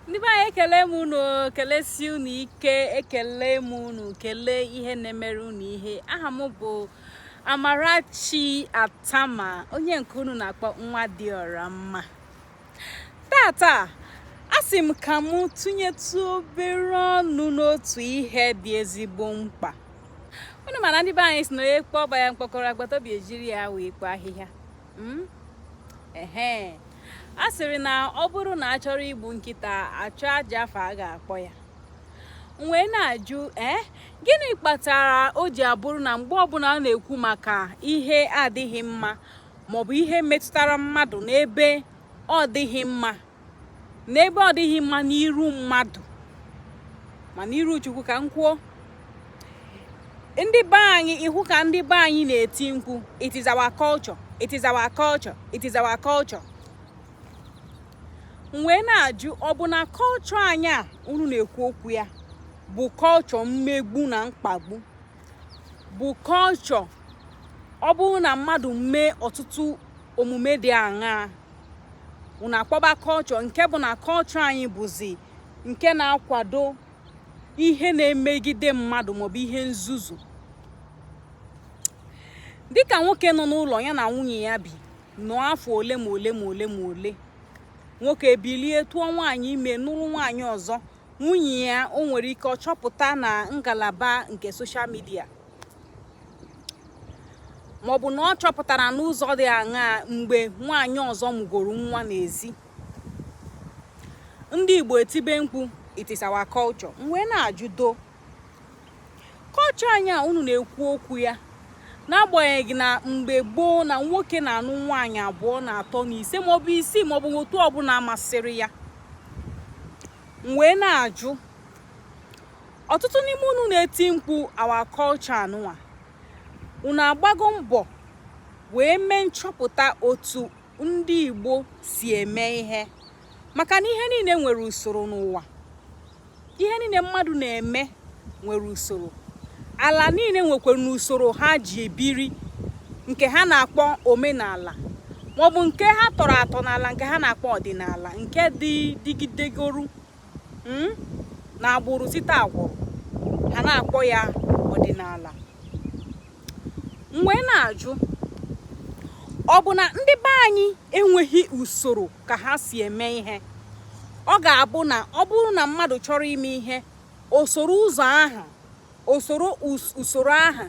Ndị be anyị, ekele m unu, kelesi unu ike. Ekele m unu, kelee ihe na-emere unu ihe. Aha m bụ Amarachi Atama, onye nke unu na-akpọ Nwa Dị Ọra Mma. Tata a sị m ka m tụnyetụ obere ọnụ n'otu ihe dị ezigbo mkpa. Unu mana ndị be anyị si na onye kpọọ ọba ya mkpọkọrọ, agbata obi ejiri ya wee kpọọ ahịhịa. Ehe, a sịrị na ọ bụrụ na a chọrọ igbu nkịta, achọ ajọ afa a ga-akpọ ya. M wee na-ajụ, ee, gịnị kpatara o ji abụrụ na mgbe ọbụla a na-ekwu maka ihe adịghị mma maọbụ ihe metụtara mmadụ n'ebe ọ dịghị mma, n'ebe ọ dịghị mma n'iru mmadụ ma n'iru Chukwu, ka m kwuo, ndị be anyị, ịhụ ka ndị be anyị na-eti mkpu, "It is our culture, it is our culture, it is our culture"? M wee na-ajụ, ọ bụ na culture anyị a unu na-ekwu okwu ya bụ culture mmegbu na mkpagbu, bụ culture ọ bụrụ na mmadụ mee ọtụtụ omume dị aṅaa, unu akpọba culture, nke bụ na culture anyị bụzi nke na-akwado ihe na-emegide mmadụ maọbụ ihe nzuzu, dịka nwoke nọ n'ụlọ ya na nwunye ya bi nọọ afọ ole ma ole ma ole ma ole, nwoke ebilie tụọ nwaanyị ime, nụrụ nwaanyị ọzọ, nwunye ya o nwere ike ọ chọpụta na ngalaba nke social media, maọbụ na ọ chọpụtara n'ụzọ dị aṅaa mgbe nwaanyị ọzọ mụgoro nwa n'ezi. Ndị Igbo etibe mkpu, "It is our culture." M wee na-ajụdo, culture anyị a unu na-ekwu okwu ya, n'agbanyeghị na mgbe gboo na nwoke na-anụ nwaanyị abụọ na atọ na ise maọbụ isii maọbụ otu ọbụla masịrị ya. M wee na-ajụ, ọtụtụ n'ime unu na-eti mkpu our culture anụnwa, unu agbago mbọ wee mee nchọpụta otu ndị Igbo si eme ihe? Maka na ihe niile nwere usoro n'ụwa, ihe niile mmadụ na-eme nwere usoro, ala niile nwekwara n'usoro ha ji ebiri, nke ha na-akpọ omenala, maọbụ nke ha tọrọ atọ n'ala, nke ha na-akpọ ọdịnala, nke dị dịgidegoro na agbụrụ site agbụrụ, ha na-akpọ ya ọdịnala. M wee na-ajụ, ọ bụ na ndị be anyị enweghị usoro ka ha si eme ihe? Ọ ga-abụ na ọ bụrụ na mmadụ chọrọ ime ihe, usoro ụzọ ahụ, usoro usoro ahụ,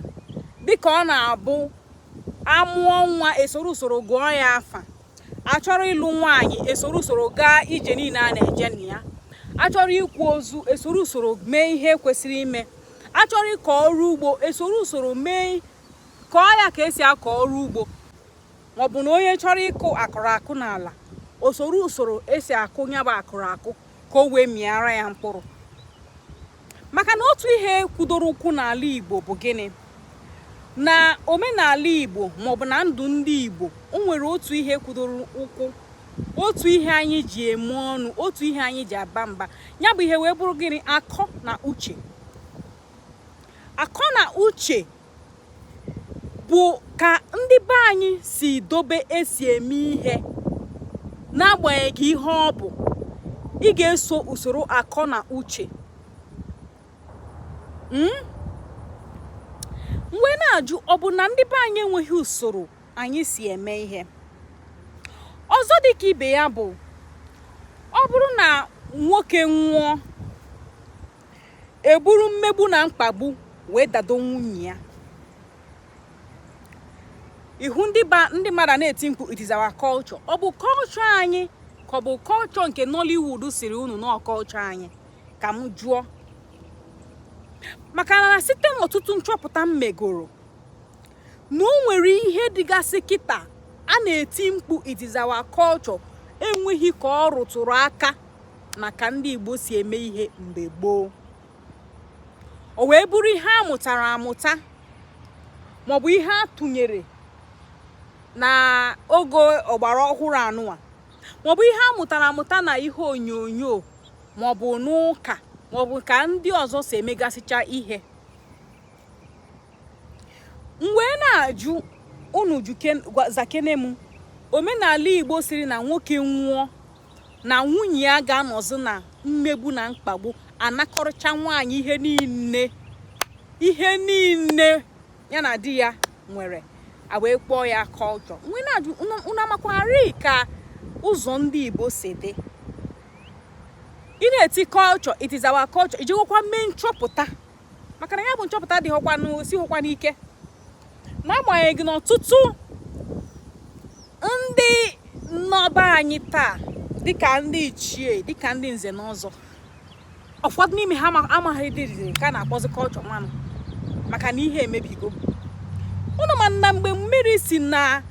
dịka ọ na-abụ amụọ nwa, esoro usoro gụọ ya afa; achọrọ ịlụ nwaanyị, esoro usoro gaa ije niile a na-eje na ya; achọrọ ikwu ozu, esoro usoro mee ihe kwesịrị ime; achọrọ ịkọ ọrụ ugbo, esoro usoro mee kọọ ya ka esi akọ ọrụ ugbo, maọbụ na onye chọrọ ịkụ akụrụ akụ n'ala, usoro usoro esi akụ ya bụ akụrụ akụ ka o wee mịara ya mkpụrụ. Maka na otu ihe kwudoro ụkwụ n'ala Igbo bụ gịnị? Na omenala Igbo maọbụ na ndụ ndị Igbo, o nwere otu ihe kwudoro ụkwụ, otu ihe anyị ji eme ọnụ, otu ihe anyị ji aba mba. Ya bụ ihe wee bụrụ gịnị? Akọ na uche. Akọ na uche bụ ka ndị be anyị si dobe esi eme ihe. N'agbanyeghị ihe ọ bụ, ị ga-eso usoro akọ na uche. Mgbe na-ajụ, ọ bụ na ndị be anyị enweghị usoro anyị si eme ihe? Ọzọ dịka ibe ya bụ, ọ bụrụ na nwoke nwụọ, eburu mmegbu na mkpagbu wee dado nwunye ya ihu, ndị ndị mmadụ na-eti mkpu, "It is our culture." Ọ bụ culture anyị ka ọ bụ culture nke Nollywood siri unu na culture anyị? Ka m jụọ, maka na site n'ọtụtụ nchọpụta m megoro na o nwere ihe dịgasị kịta a na-eti mkpu, "It is our culture," enweghị ka ọ rụtụrụ aka na ka ndị Igbo si eme ihe mgbe gboo. O wee bụrụ ihe a mụtara amụta maọbụ ihe a tụnyere na oge ọgbara ọhụrụ anụwa, maọbụ ihe a mụtara amụta na ihe onyonyo, maọbụ n'ụka, maọbụ ka ndị ọzọ si emegasịcha ihe. M wee na-ajụ unu, zakene m, omenala Igbo siri na nwoke nwụọ Na nwunye ya ga-anọzi na mmegbu na mkpagbu, anakọrịcha nwaanyị ihe niile, ihe niile ya na di ya nwere, a wee kpọọ ya culture. Wee na-ajụ unu, amakwarị ka ụzọ ndị Igbo si dị. Ị na-eti culture, it is our culture, ijegokwa mee nchọpụta? Maka na ya bụ nchọpụta adịghịkwa n'osi hụkwa n'ike, n'agbanyeghị na ọtụtụ ndị nọba anyị taa, dịka ndị ichie, dịka ndị nze na ọzọ, ụfọdụ n'ime ha amaghị dịrị ka a na-akpọzi culture nwanụ, maka na ihe emebigo. Ụnụ ma na mgbe mmiri si na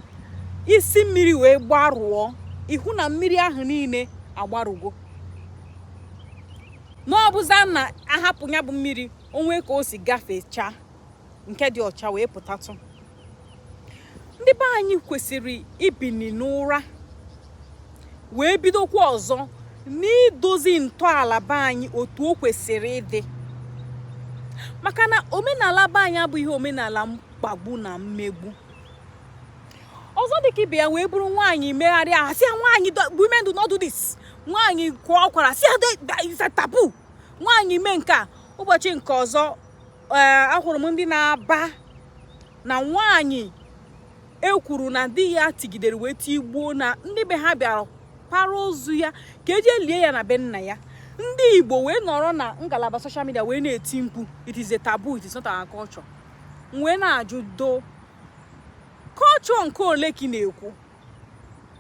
isi mmiri wee gbarụọ, ihu na mmiri ahụ niile agbarụgo, n'ọbụza na ahapụ ya bụ mmiri onwe ka o si gafechaa nke dị ọcha wee pụtatụ. Ndị be anyị kwesịrị ibini n'ụra wee bidokwa ọzọ n'idozi ntọala be anyị otu o kwesịrị ịdị, maka na omenala be anyị abụghị omenala mkpagbu na mmegbu. Ọzọ dịka ibe ya wee bụrụ, nwaanyị megharịa ahụ, sị ya nwaanyị, women do not do this. Nwaanyị kwụọ ọkwara, sị ya is a taboo. Nwaanyị mee nke a ụbọchị nke ọzọ, ee, ahụrụ m ndị na-aba na nwaanyị ekwuru na di ya tigidere wee tigbuo, na ndị be ha bịara para ozu ya ka eje lie ya na be nna ya. Ndị Igbo wee nọrọ na ngalaba social media wee na-eti mkpu, "It is a taboo, it is not our culture." Wee na-ajụ do, culture nke ole ka ị na-ekwu?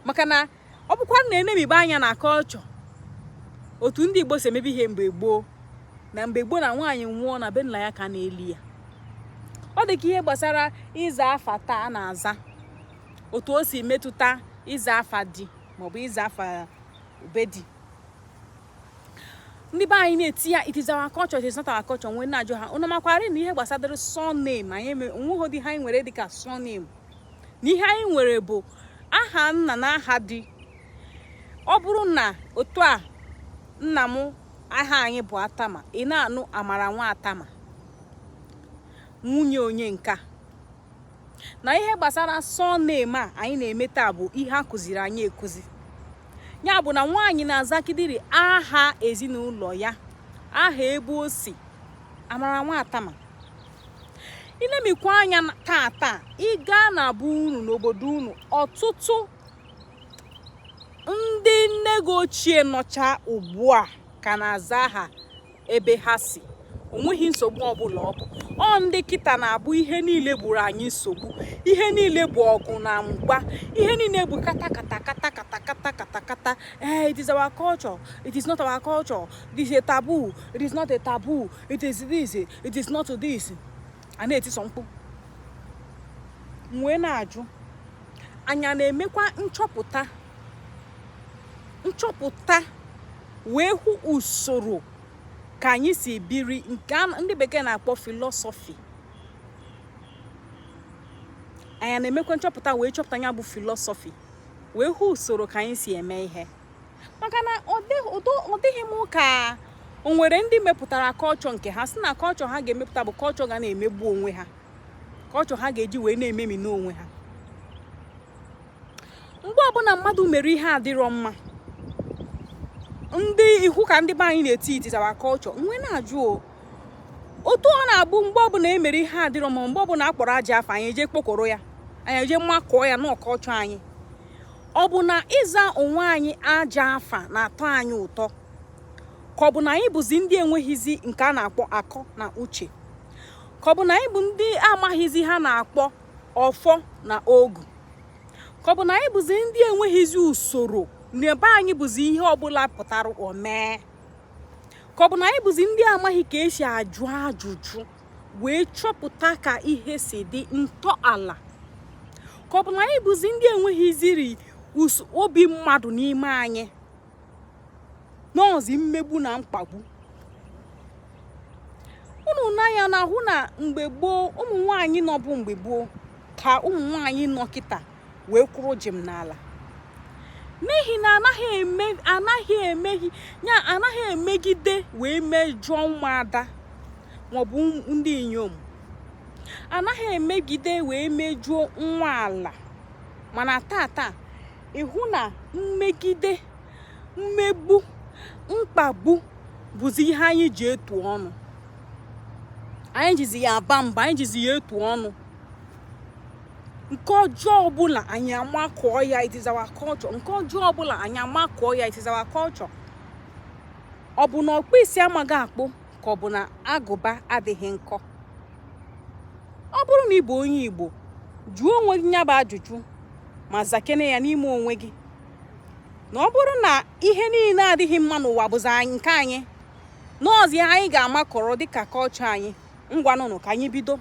Maka na ọ bụkwa na enemibe anya na culture otu ndị Igbo si emebe ihe mgbe gboo, na mgbe gboo, na nwaanyị nwụọ na be nna ya ka a na-eli ya. Ọ dị ka ihe gbasara ịza afa taa a na-aza, otu o si metụta ịza afa di maọbụ ịza afa ube di. Ndị be anyị na-eti ya, "It is our culture, it is not our culture." Nwee na-ajụ ha, unu makwarị na ihe gbasadịrị surname anyị onweghị dị ha anyị nwere dịka surname, na ihe anyị nwere bụ aha nna na aha di. Ọ bụrụ na otu a nna m, aha anyị bụ Atama, ị na-anụ Amara nwa Atama, nwunye onye nka. Na ihe gbasara surname a anyị na-eme taa bụ ihe a kụziri anyị ekuzi. Ya bụ na nwaanyị na-azakidiri aha ezinụlọ ya, aha ebe o si, Amara nwa Atama. Ilemikwa anya taa taa, ị gaa na be unu, n'obodo unu, ọtụtụ ndị nne gị ochie nọcha ugbu a ka na-aza aha ebe ha si. Onweghị nsogbu ọbụla. Ọ bụ ọ ndị kịta na-abụ ihe niile gburu anyị nsogbu, ihe niile bụ ọgụ na mgba, ihe niile bụ kata kata kata kata kata kata kata. Eh, it is our culture, it is not our culture, it is a taboo, it is not a taboo, it is this, it is not this. A na-etiso mkpu. M wee na-ajụ, anya na-emekwa nchọpụta, nchọpụta wee hụ usoro ka anyị si biri, nke ndị bekee na-akpọ philosophy. Anyị na-emekwa nchọpụta wee chọpụta ya bụ philosophy, wee hụ usoro ka anyị si eme ihe? Maka na ọ dịghị m ka o nwere ndị mepụtara culture nke ha, si na culture ha ga-emepụta bụ culture ga na-emegbu onwe ha, culture ha ga-eji wee na-ememi n'onwe ha. Mgbe ọbụla mmadụ mere ihe adịrọ mma, ndị ihu ka ndị be anyị na-eti, "It is our culture." Nwe na-ajụ o, otu ọ na-abụ mgbe ọbụla e mere ihe adịrọ mma, mgbe ọbụla a kpọrọ aja afọ, anyị eje kpokọrọ ya, anyị eje makụọ ya na culture anyị. Ọ bụ na ịza onwe anyị aja afa na-atọ anyị ụtọ, ka ọ bụ na anyị bụzi ndị enweghịzi nke a na-akpọ akọ na uche, ka ọ bụ na anyị bụ ndị amaghịzi ha na-akpọ ọfọ na ogu, ka ọ bụ na anyị bụzi ndị enweghịzi usoro na ebe anyị bụzi ihe ọbụla pụtara o mee, ka ọ bụ na anyị bụzi ndị amaghị ka esi ajụ ajụjụ wee chọpụta ka ihe si dị ntọala, ka ọ bụ na anyị bụzi ndị enweghịziri obi mmadụ n'ime anyị, n'ọzi mmegbu na mkpagbu. Unu n'anya na-ahụ na mgbe gboo, ụmụ nwanyị nọbụ mgbe gboo ka ụmụ nwanyị nọ kịta wee kwụrụ jem n'ala, n'ihi na anaghị eme, anaghị emeghi ya, anaghị emegide wee mejọọ ụmụada maọbụ ndị inyom, anaghị emegide wee mejuo nwa ala. Mana tata, ịhụ na mmegide Mmegbu, mkpagbu bụzi ihe anyị ji etu ọnụ. Anyị jizi ya aba mba, anyị jizi ya etu ọnụ. Nke ọjọọ ọbụla, anyị amakụọ ya, it is our culture. Nke ọjọọ ọbụla, anyị amakụọ ya, it is our culture. Ọ bụ na ọkpụ isi amaghị akpụ, ka ọ bụ na agụba adịghị nkọ? Ọ bụrụ na ị bụ onye Igbo, jụọ onwe gị ya bụ ajụjụ ma zakene ya n'ime onwe gị, na ọ bụrụ na ihe niile adịghị mma n'ụwa bụzi nke anyị n'ọzi, anyị ga-amakọrọ dịka culture anyị. Ngwanụnụ, ka anyị bido,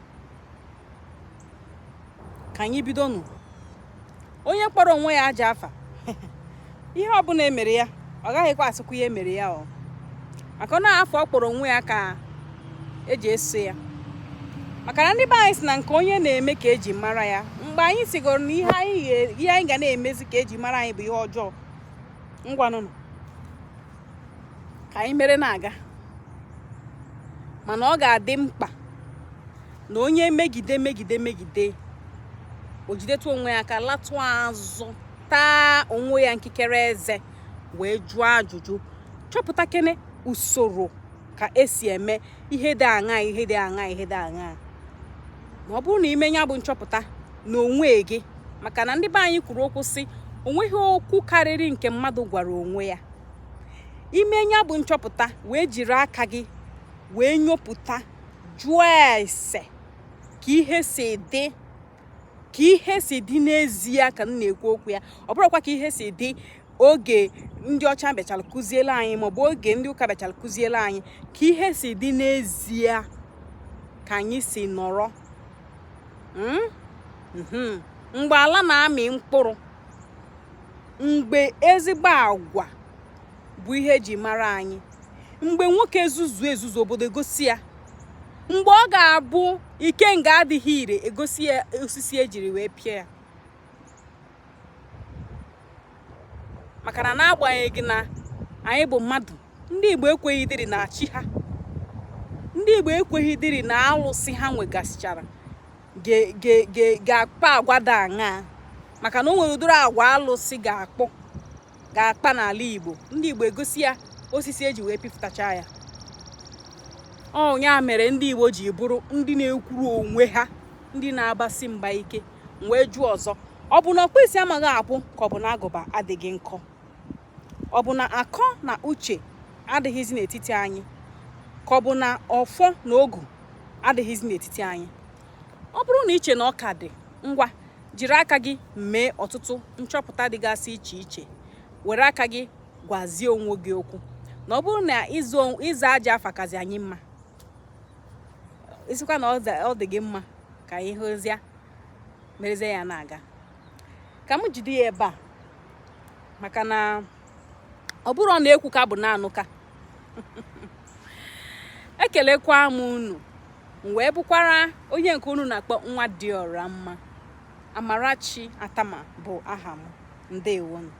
ka anyị bidonụ. Onye kpọrọ onwe ya aja afa, ihe ọbụla emere ya, ọ gaghịkwa asịkwa ihe emere ya ọ maka na afọ ọ kpọrọ onwe ya ka eji eso ya. Maka na ndị be anyị si na nke onye na-eme ka eji mara ya. Mgbe anyị sigoro na ihe anyị ga na-emezi ka eji mara anyị bụ ihe ọjọọ, ngwanụnụ, ka anyị mere na-aga. Mana ọ ga-adị mkpa na onye megide, megide, megide, o jidetụ onwe ya aka, latụ azụ, taa onwe ya nkikere eze, wee jụọ ajụjụ, chọpụta kene usoro ka esi eme ihe dị aṅa, ihe dị aṅa, ihe dị aṅa. Ma ọ bụrụ na ime ya bụ nchọpụta na onwe gị, maka na ndị be anyị kwuru okwu sị, onweghị okwu karịrị nke mmadụ gwara onwe ya. Ime ya bụ nchọpụta, wee jiri aka gị wee nyopụta, jụọ ese ka ihe si dị, ka ihe si dị n'ezie ka m na-ekwu okwu ya. Ọ bụrụkwa ka ihe si dị oge ndị ọcha bịachara kụziele anyị, maọbụ oge ndị ụka bịachara kụziele anyị, ka ihe si dị n'ezie ka anyị si nọrọ mgbe ala na-amị mkpụrụ, mgbe ezigbo agwa bụ ihe eji mara anyị, mgbe nwoke ezuzu ezuzu obodo egosi ya, mgbe ọ ga-abụ ikenga adịghị ire, egosi ya osisi ejiri wee pịa ya. Maka na n'agbanyeghị na anyị bụ mmadụ, ndị Igbo ekweghị dịrị na chi ha, ndị Igbo ekweghị dịrị na alụsị ha nwegasịchara ga-akpa agwa dị aṅaa. Maka na o nwere ụdịrị agwa alụsị ga-akpọ ga-akpa n'ala Igbo, ndị Igbo egosi ya osisi eji wee pịpụtacha ya. Ọ ya mere ndị Igbo ji bụrụ ndị na-ekwuru onwe ha, ndị na-agbasi mgba ike. Wee jụọ ọzọ, ọ bụ na ọkpụ isi amaghị akpụ, ka ọ bụ na agụba adịghị nkọ? Ọ bụ na akọ na uche adịghịzi n'etiti anyị, ka ọ bụ na ọfọ na ogu adịghịzi n'etiti anyị? Ọ bụrụ na iche na ọ ka dị, ngwa, jiri aka gị mee ọtụtụ nchọpụta dịgasị iche iche, were aka gị gwazie onwe gị okwu na ọ bụrụ na ịza aja afa kazi anyị mma, ịsịkwa na ọ dị gị mma, ka anyị hụzie merezie ya na-aga. Ka m jide ya ebe a, maka na ọ bụrụ na ekwu ka bụ naanụ ka ekelekwa m unu. M wee bụkwara onye nke unu na-akpọ nwa dị ọra mma. Amarachi Atama bụ aha m. Ndewonu.